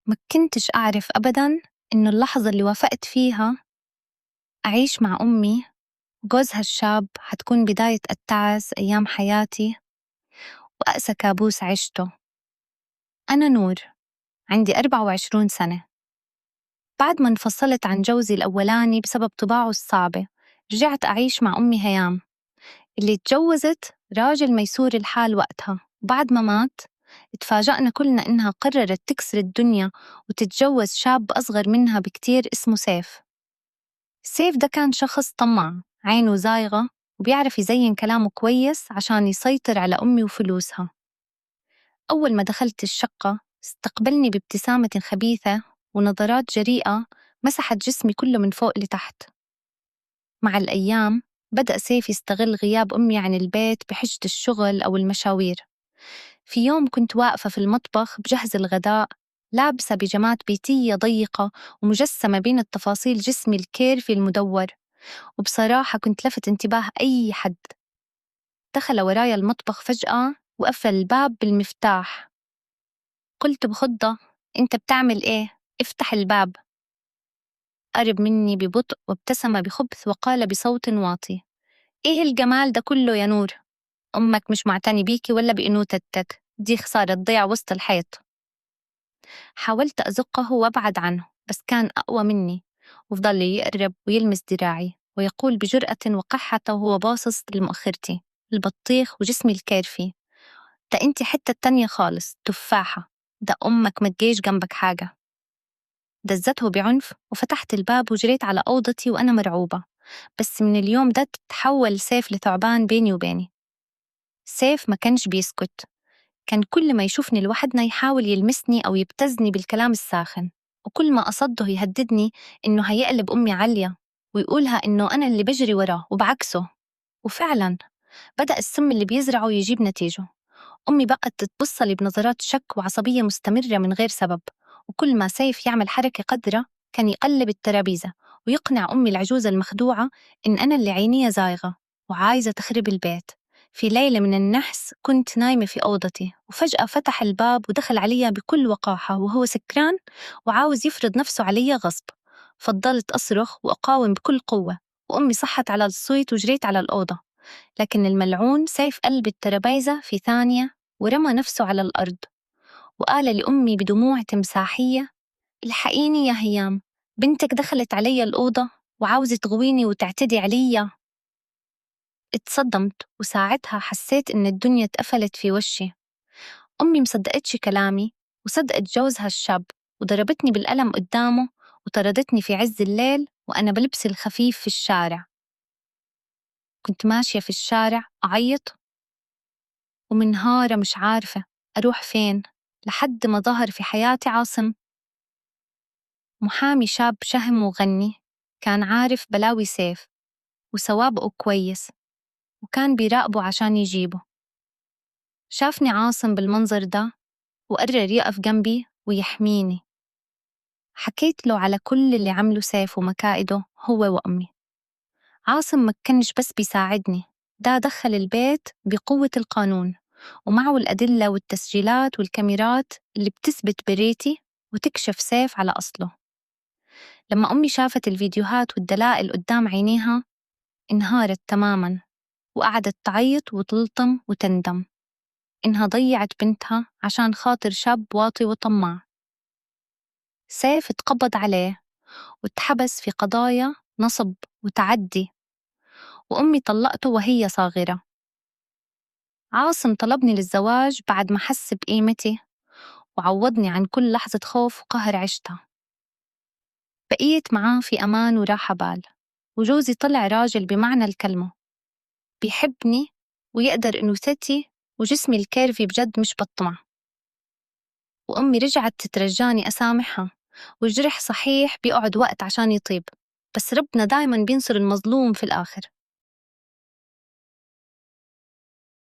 ما كنتش أعرف أبداً إنه اللحظة اللي وافقت فيها أعيش مع أمي وجوزها الشاب حتكون بداية التعس أيام حياتي وأقسى كابوس عشته. أنا نور، عندي 24 سنة. بعد ما انفصلت عن جوزي الأولاني بسبب طباعه الصعبة، رجعت أعيش مع أمي هيام اللي تجوزت راجل ميسور الحال وقتها. بعد ما مات اتفاجأنا كلنا إنها قررت تكسر الدنيا وتتجوز شاب أصغر منها بكتير اسمه سيف. سيف ده كان شخص طماع، عينه زايغة، وبيعرف يزين كلامه كويس عشان يسيطر على أمي وفلوسها. أول ما دخلت الشقة استقبلني بابتسامة خبيثة ونظرات جريئة مسحت جسمي كله من فوق لتحت. مع الأيام بدأ سيف يستغل غياب أمي عن البيت بحجة الشغل أو المشاوير. في يوم كنت واقفة في المطبخ بجهز الغداء، لابسة بيجامات بيتية ضيقة ومجسمة بين التفاصيل جسمي ال curvy المدور، وبصراحة كنت لفت انتباه أي حد. دخل ورايا المطبخ فجأة وقفل الباب بالمفتاح. قلت بخضة: أنت بتعمل إيه؟ افتح الباب. قرب مني ببطء وابتسم بخبث وقال بصوت واطي: إيه الجمال ده كله يا نور؟ أمك مش معتني بيكي ولا بأنوثتك، دي خسارة تضيع وسط الحيط. حاولت أزقه وأبعد عنه، بس كان أقوى مني، وفضل يقرب ويلمس ذراعي ويقول بجرأة وقحة وهو باصص لمؤخرتي البطيخ وجسمي الكارفي: ده أنت حتة تانية خالص، تفاحة، ده أمك ما تجيش جنبك حاجة. دزته بعنف وفتحت الباب وجريت على أوضتي وأنا مرعوبة. بس من اليوم ده تحول سيف لثعبان بيني وبيني. سيف ما كانش بيسكت، كان كل ما يشوفني لوحدنا يحاول يلمسني أو يبتزني بالكلام الساخن، وكل ما أصده يهددني إنه هيقلب أمي عالية ويقولها إنه أنا اللي بجري وراه وبعكسه. وفعلاً بدأ السم اللي بيزرعه يجيب نتيجه. أمي بقت تتبصلي بنظرات شك وعصبية مستمرة من غير سبب، وكل ما سيف يعمل حركة قذرة كان يقلب الترابيزة ويقنع أمي العجوزة المخدوعة إن أنا اللي عيني زايغة وعايزة تخرب البيت. في ليلة من النحس كنت نايمة في أوضتي، وفجأة فتح الباب ودخل علي بكل وقاحة وهو سكران وعاوز يفرض نفسه علي غصب. فضلت أصرخ وأقاوم بكل قوة، وأمي صحت على الصوت وجريت على الأوضة، لكن الملعون سيف قلب الترابيزة في ثانية ورمى نفسه على الأرض وقال لأمي بدموع تمساحية: الحقيني يا هيام، بنتك دخلت علي الأوضة وعاوزة تغويني وتعتدي علي. اتصدمت، وساعتها حسيت إن الدنيا اتقفلت في وشي. أمي مصدقتش كلامي وصدقت جوزها الشاب وضربتني بالقلم قدامه وطردتني في عز الليل وأنا بلبس الخفيف في الشارع. كنت ماشية في الشارع أعيط ومنهارة، مش عارفة أروح فين، لحد ما ظهر في حياتي عاصم، محامي شاب شهم وغني، كان عارف بلاوي سيف وسوابقه كويس، وكان بيراقبه عشان يجيبه. شافني عاصم بالمنظر ده وقرر يقف جنبي ويحميني. حكيت له على كل اللي عمله سيف ومكائده هو وأمي. عاصم ما كانش بس بيساعدني، ده دخل البيت بقوة القانون ومعه الأدلة والتسجيلات والكاميرات اللي بتثبت بريتي وتكشف سيف على أصله. لما أمي شافت الفيديوهات والدلائل قدام عينيها انهارت تماماً، وقعدت تعيط وتلطم وتندم إنها ضيعت بنتها عشان خاطر شاب واطي وطماع. سيف اتقبض عليه واتحبس في قضايا نصب وتعدي، وأمي طلقته وهي صاغرة. عاصم طلبني للزواج بعد ما حس بقيمتي وعوضني عن كل لحظة خوف وقهر عشتها. بقيت معاه في أمان وراحة بال، وجوزي طلع راجل بمعنى الكلمة، بيحبني ويقدر أنوثتي وجسمي الكيرفي بجد مش بطمع. وأمي رجعت تترجاني أسامحها، والجرح صحيح بيقعد وقت عشان يطيب، بس ربنا دايما بينصر المظلوم في الآخر.